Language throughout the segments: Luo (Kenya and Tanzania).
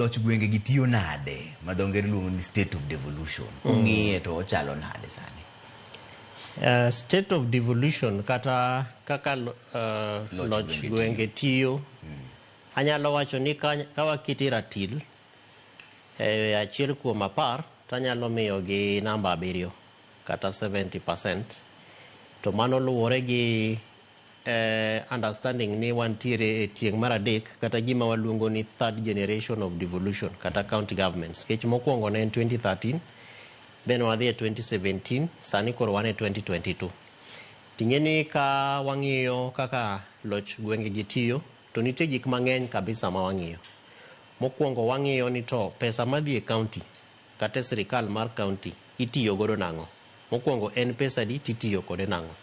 Loch gwenge gi tiyo nade ma dho ngere luongo ni state of devolution? Kung'iye to ochalo nade sani? State of devolution kata kaka Loch loch gwenge gwenge tiyo, anyalo wacho ni ka wakete ratil e 1 kuom 10, tanyalo miyo gi namba 7 kata 70%. To mano luwore gi understanding ni wantiere e tieng' mar adek kata gima waluongo ni third generation of devolution kata county governments. Nikech mokwongo ne en 2013, then wadhi e 2017, sani koro wan e 2022. Ting'e ni ka wang'iyo kaka loch gwenge gi tiyo, to nitie gik mang'eny kabisa ma wang'iyo. Mokwongo wang'iyo ni to pesa madhi e county kata e sirikal mar county itiyo godo nang'o. Mokwongo en pesa adi titiyo kode nang'o.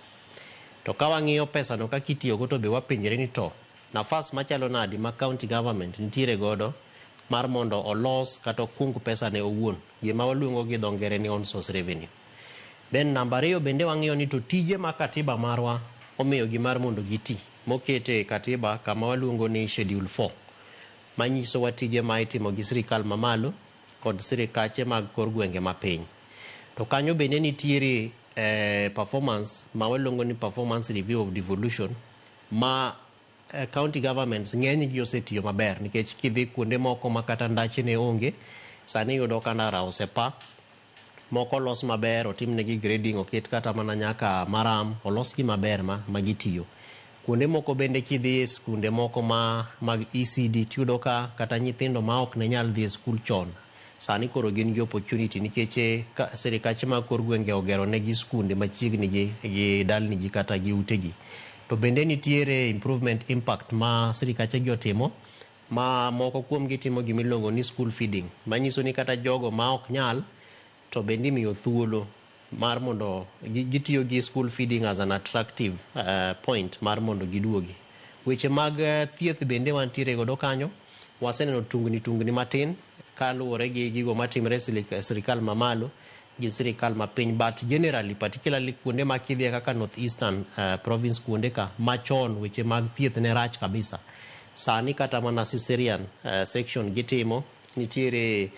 To ka wang'iyo pesa no kaka itiyo go, to be wapenjre ni to nafas machalo nadi ma county government nitiere godo mar mondo olos kata okung pesa ne owuon, gima waluongo gi dho ngere ni own source revenue. Then namba ariyo bende wang'iyo ni to tije ma katiba marwa omiyogi mar mondo giti mokete e katiba kama waluongo ni schedule 4, manyisowa tije ma itimo gi sirikal mamalo kod sirikache mag kor gwenge mapiny. To kanyo bende nitiere performance ma waluongo ni performance review of devolution ma county governments ng'eny gi osetiyo maber, nikech kidhi kuonde moko ma kata ndache ne onge, sani iyudo ka ndara osepa moko, olos maber, otimnegi grading, oket kata mana nyaka maram, olosgi maber ma gitiyo. Kuonde moko bende kidhi e skunde moko ma mag ECD, tiyudo ka kata nyithindo ma ok ne nyal dhi e skul chon sani koro gin gi opportunity, nikech ka sirikache mag kor gwenge ogero negi skunde machiegni gi dalni gi kata gi utegi. To bende nitiere improvement impact ma sirikache gi otimo, ma moko kuom gi timo gimiluongo ni school feeding, manyiso ni kata jogo ma ok nyal to bende imiyo thuolo mar mondo gitiyo gi school feeding as an attractive point mar mondo giduogi. Weche mag thieth bende wantiere godo kanyo. Waseneno tungni tungni matin kaluwore gi gigo matimre e sirikal mamalo gi sirikal mapiny, but generally, particularly kuonde ma kidhiye kaka North Eastern Province, kuonde ka machon weche mag thieth ne rach kabisa, sani kata mana cesarean section gitimo, nitiere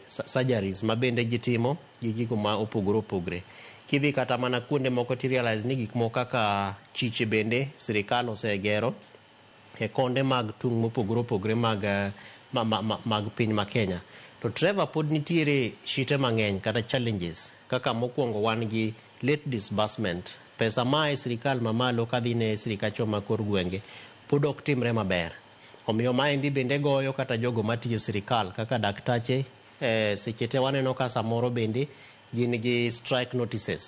surgeries ma bende gitimo gi gigo ma opogore opogore. Kidhi kata mana kuonde moko ti realize ni gik moko kaka chiche bende sirikal osegero e konde mag tung' mopogore opogore mag, mag piny ma Kenya. To Trevor, pod nitiere shite mang'eny kata challenges, kaka mokwongo wan gi late disbursement. Pesa maa e sirikal mamalo kadhi ne sirikachwa ma kor gwenge pod ok timre maber. Omiyo maendi bende goyo kata jogo matiyo e sirikal kaka daktache, seche te waneno ka samoro bende gin gi strike notices.